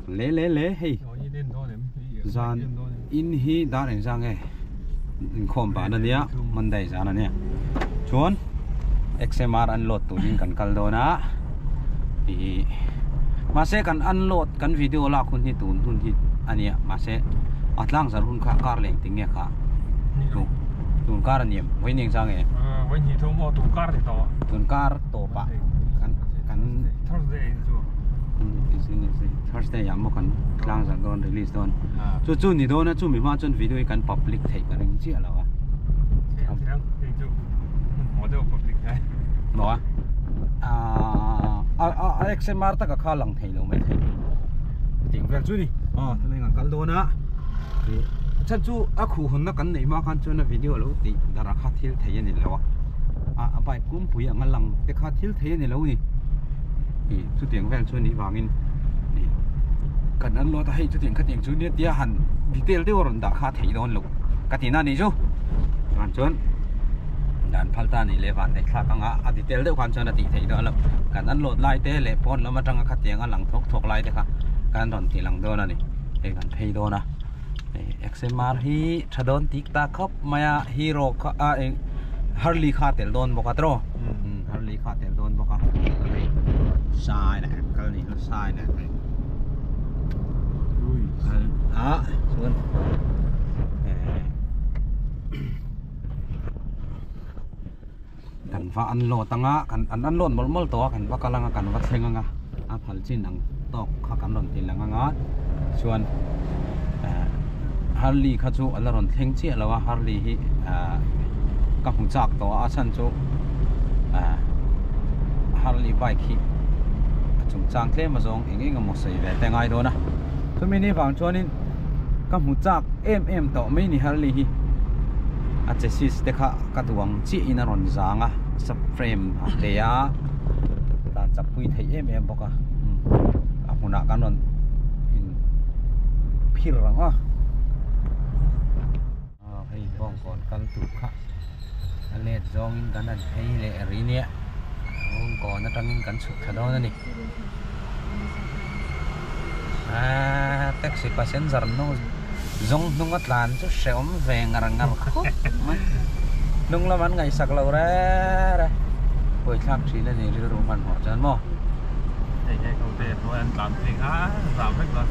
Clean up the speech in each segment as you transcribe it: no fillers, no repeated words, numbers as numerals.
Le le le hei zan in hi dar eng zang nge inkhawm ban ania Monday zan ania chuan XMR unload turin kan kal dawn a ih mahse kan unload kan video lak hun hi tun hun hi ania mahse a tlang zar hun kha kar leh engtin nge kha tun kar aniam vawiin eng zang nge tun kar tawpah kan kan Thursday ah maw kan tlang zar dawn release dawn chu chu ni dawn a chumi hma chuan video hi kan public theih ka ring chiah lo a maw a a XMR taka kha lang thei lo mai thei tiang vel chu ni aw tunah hian kan kal dawn a chhan chu a khuh hawnna kan neih hma khan chuan a video lo tih darh a kha thil thei a ni lo a a bike pumpui anga lang te kha thil thei a ni lo ni ih chutiang vel chu anih vangin ih kan unload a hei chutiang khatiang chu nia tia han detail deuh a rawn dah kha a theih dawn loh ka tihna a nih chu chuan chuan dan phal ta anih leh van neih thlak anga a detail deuh khan chuan a tih theih dawn lo kan unload lai te leh pawn lam atanga khatiang a lang thawk thawk lai te kha kan rawn ti lang dawn a ni hei kan phei dawn a XMR hi tha dawn tik ta khawp mai a hero kha a eng Harley kha a tel dawn bawk a tiraw Harley kha a tel dawn bawk a hei sai leh kal ni chu sai leh hei a chuan kan va unload anga kan an unload mawlh mawlh tawh a kan va kal anga kan va thleng anga a phal chin ang tawk kha kan rawn ti lang anga chuan eh Harley kha chu a la rawn thleng chiah lo a Harley hi ah ka hmu chak tawh a a chhan chu ah Harley bike hi a chungchang tlem azawng eng eng emaw sawi ve te a ngai dawn a chumi ni vang chuanin ka hmu chak em em tawh mai ni Harley hi a chassis te kha ka duh ang chiah in a rawn zang a sub frame a hle a dan chak pui theih em em bawk a a hmunah kan rawn in phir ang a hei bawngkawn kal tur kha a let zawngin kan han phei leh rih nia bawngkawn atangin kan chhuk thla dawn a ni. Aaa taxi passenger hnung zawng hnung a tlan chu hrehawm ve ngar ngar khawp mai hnung lam an ngaihsak lo reng reng buaithlak thin a ni rilru hmanhmawh chuan maw. Hei hei ho te hnuai an tlan phei kha zam vek dawn.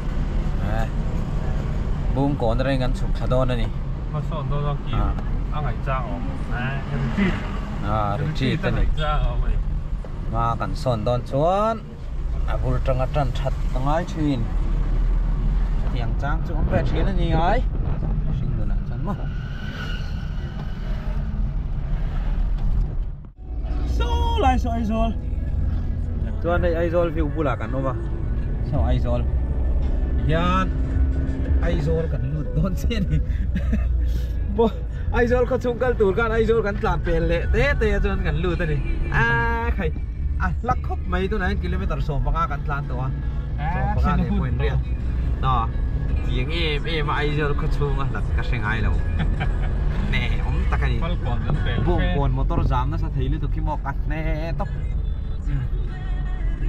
Bungkawn reng an chhuk thla dawn a ni. Hmasawn dawn a kir a ngaih chang awm retreat retreat a ngaih chang awm a ni. Hma kan sawn dawn chuan a bul tanga tan that a ngai thin. Chutiang chang chu awm ve thin a ni ngai. Hring nunah chuan maw. Saw lai saw Aizawl. Chuan hei Aizawl view bulah kan awm a. Saw Aizawl. Hian Aizawl kan lut dawn che ni. Bo Aizawl khaw chhung kal tur khan Aizawl kan tlan pel leh te te a chuan kan lut a ni. A khai a hla khawp mai tunah hian kilometer 15 kan tlan tawh a. 15 leh point riat. Aw tiang em em a Aizawl khaw chhung a hlat ka hre ngai lo. Hne awm tak a ni. Bawngkawn motor zam nasa thei lutuk hi maw ka hne tawp.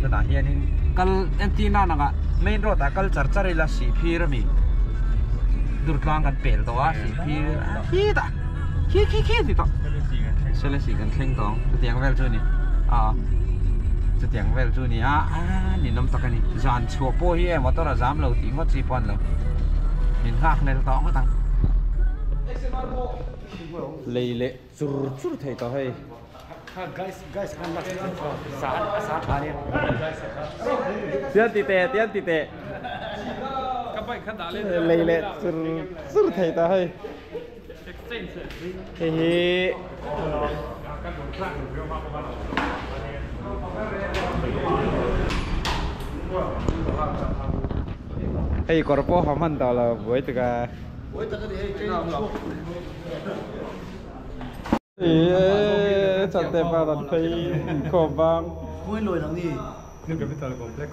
Chutah hianin kal entir nan angah main road ah kal char char ila Sihphir a mi Durtlang kan pel tawh a Sihphir khitah khi khi khi a ni tawh Selesih kan thleng tawh ang chutiang vel chu a ni a chutiang vel chu a ni a a ninawm tak a ni zan chhuah pawh hi e motor a zam lo tih ngawt chi pawh a ni lo min nghak hlel tawh ngawt ang. Lei leh chur chur thei tawh hei. Tian ti teh tian ti teh lei leh chur chur thei ta hei hei hi hei kawr pawh ha hman tawh lo buai tuk a. Eee chante pa rat phei khawp bang. Capital Complex.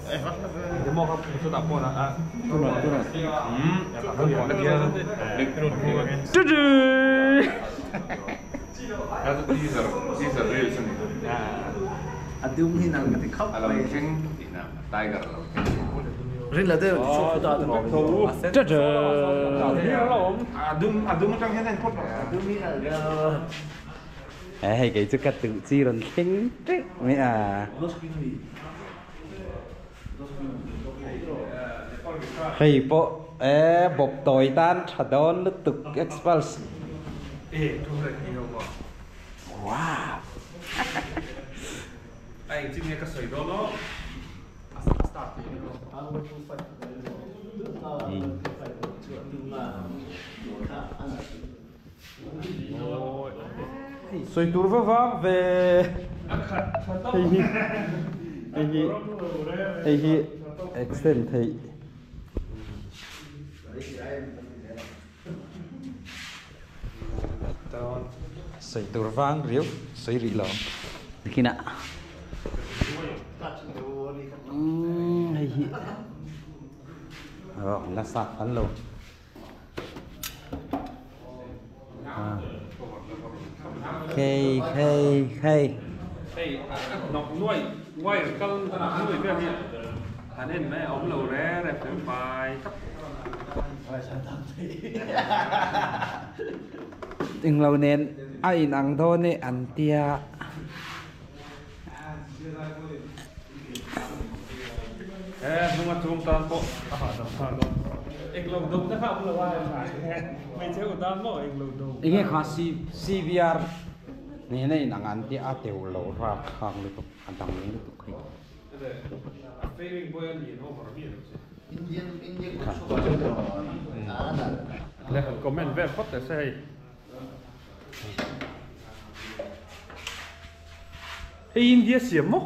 Hei kei chu ka duh chi rawn thleng teuh mai a. Hei pawh e bawp tawi tan tha dawn lutuk Xpulse. Wow. Sawi tur va vang ve. Hei hi hei hi hei hi extend theih. Sawi tur vang riau sawi rih lo. Nikinah hei hi rawng la sat phal lo. Khei khei khei. Hei hnawk nuai wire kal nuai vel hi han en mai a awm lo re re fel fai tak. Englo nen a in ang dawn e an tia. He hnunga chung tan pawh a hahdam nghal dawn. Englo do te kha awm lo a hmeichhe u tan maw englo do. Enge kha CVR nena in ang an tia a teu lo rap thlak lutuk a dang lutuk hei. A fairing pawh hian lian over mi lo che. Le comment vel phawt teh se hei. Hei India siam maw?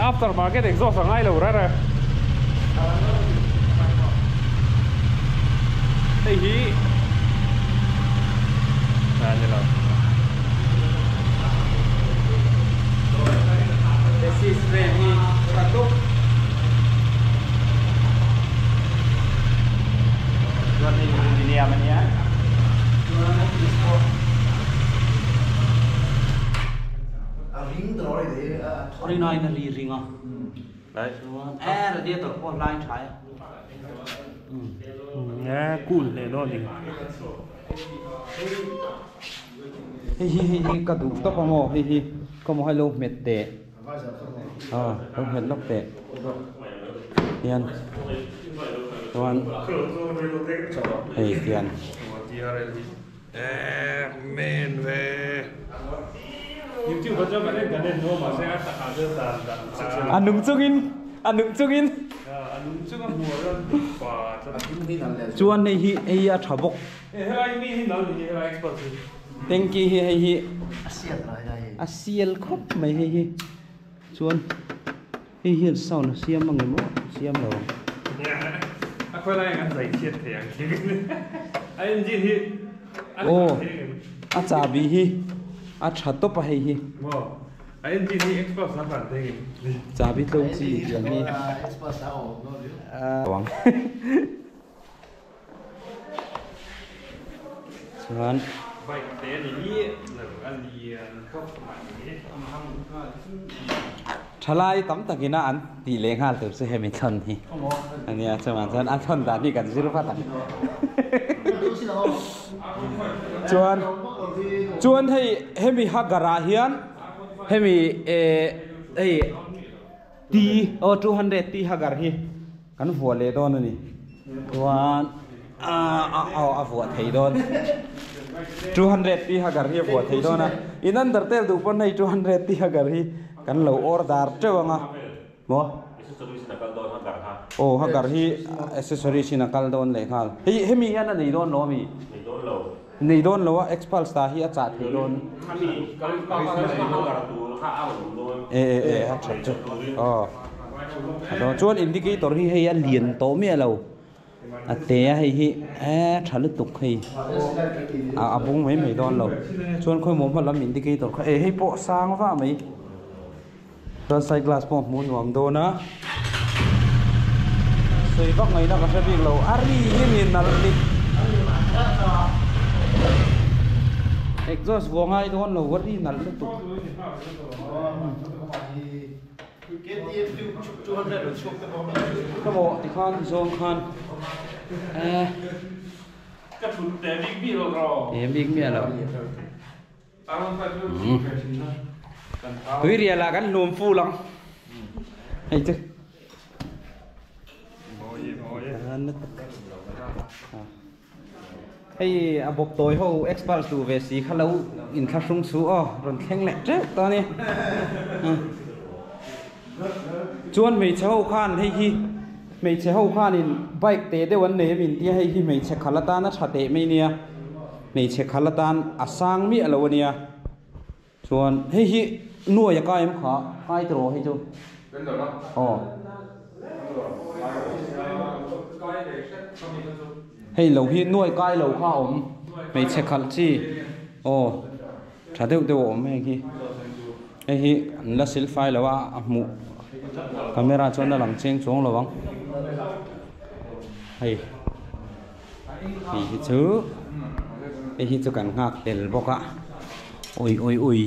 After market exhaust a ngai lo reng reng. Hei hi a ni lo. Cool hle dawn ni. Hei hi hei hi ka duh tawp ang aw hei hi ka maw hai lo hmet teh a lo hmet lawk teh hian chuan hei hian. A nung chungin a nung chungin chuan hei hi hei a tha bawk tanky hi hei hi a sial khawp mai hei hi chuan hei hian sound a siam ang emaw siam lo ang. Aw a chahbi hi a tha tawp a hei hi. Chahbi tlawm chi tiang hi a chuan thalai tam takina an tih leh nghal tur chu hemi thawn hi ania chuvang chuan a thawn dan hi kan zir vat ang chuan chuan hei hemi hagar ah hian hemi eh hei T aw 200 T hagar hi kan vuah leh dawn a ni chuan ah aw a vuah thei dawn 200 T hagar hi a vuah thei dawn a in under tel duh pawn hei 200 T hagar hi kan lo order teuh ang a maw aw hagar hi accessories in a kal dawn leh nghal hei hemi hian a nei dawn lo ami. Nei dawn lo a, Xpulse ta hi a chah thei dawn. E e e a that chu aw a dawn chuan indicator hi hei a lian tawh miah lo A te a hei hi eh tha lutuk hei a bung mai mai dawn lo chuan khawimaw hma lam indicator kha eh hei pawh sang vah mai chuan side glass pawh hmuh nuam dawn a sawi vak ngaihna ka hre bik lo a ri hi ni nalh ni exhaust vuah ngai dawn lo a ri nalh lutuk. Ka maw tikhan zawng khan eh Ka thut te bik miah lo rawh. Te bik miah lo. Tui rial ah kan hlum ful ang. Hei chu. Hei a bawp tawi ho experts duh ve si kha lo inthlahrung chu aw rawn thleng leh teuh ta a ni. Chuan hmeichhe ho khan hei hi hmeichhe ho khanin bike teh deuh an nei a min tia hei hi hmeichhe khal atan a tha teh mai nia hmeichhe khal atan a sang miah lo a nia. Chuan hei hi nuai a kai em kha kai tawh hei chu aw hei lo hi nuai kai lo kha a awm hmeichhe khalh chi aw tha deuh deuh a awm heng hi hei hi an la sil fai lo a a hmuh camera chuan a lang chiang chuang lo ang hei Hei hi chu hei hi chu kan nghak tel bawk a ui ui ui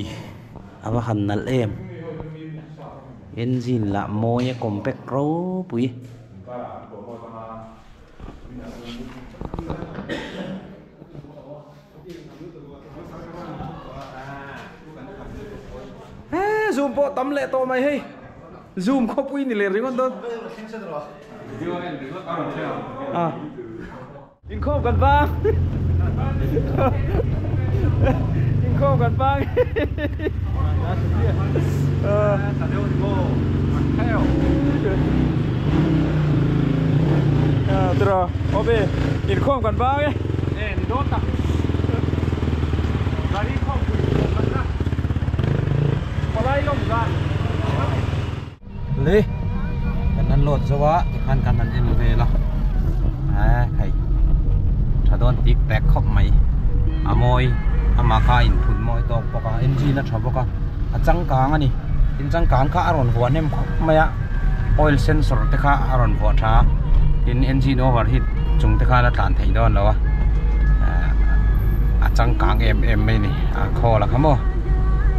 a va han nalh em engine lah mawi a compact ropui. Zoom pawh tam leh tawh mai hei zoom khawpui ni leh ringawt dawn. Inkhawm kan bang Inkhawm kan bang Tiraw Obi inkhawm kan bang e. E ni dawn tak. Gari khawm pui kan na. Palai lawm zan. Le kan an load zo a tikhan kan han en vel a eh hei tha dawn tik tek khawp mai a mawi amah kha a inphun mawi tawk bawk a engine a tha bawk a a changkang a ni tin changkang kha a rawn vuah hnem khawp mai a oil sensor te kha a rawn vuah tha a tin engine over heat chung te khan a tlan thei dawn lo a eh a changkang em em mai a ni a khawl a kha maw.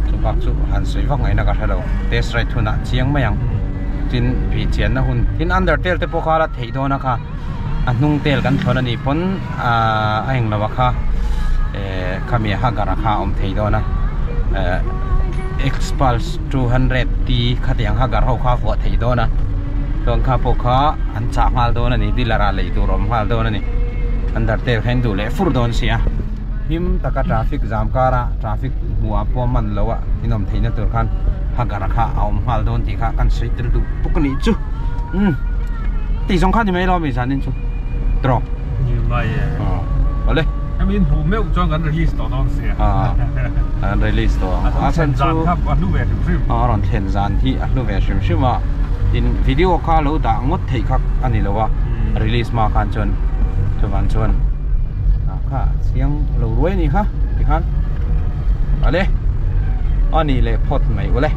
Chu bak chu han sawi vak ngaihna ka hre lo test ride hunah chiang mai ang tin bih chianna hun tin under tail te pawh kha la theih dawn a kha a hnung tail kan thlawn a nih pawn ahh a englo a kha ehh khami hagar a kha a awm thei dawn a ehh xpulse 200 t khatiang hagar ho kha a vuah theih dawn a chuan kha pawh kha an chah nghal dawn a ni dealer ah lei tur a awm nghal dawn a ni under tail kha in duh leh fur dawn sia. Him taka traffic jam kara traffic hmuh ah pawh man lo a inawm theihna tur khan hagar kha a awm nghal dawn tih kha kan sawi tel duh bawk a nih chu umm tih zawng kha ni mai lo mi zanin chu trawh Ni mai e aw awle Hemi in hmuh meuh chuan kan release tawh dawn sia ah kan release tawh ang a thlen zan kha a hlu ve hrim hrim a rawn thlen zan hi a hlu ve hrim hrim a tin video kha lo dah ngawt theih kha a ni lo a release hma khan chuan chuvang chuan kha chiang lo ruai ni kha tikhan ale ani leh phawt mai ule.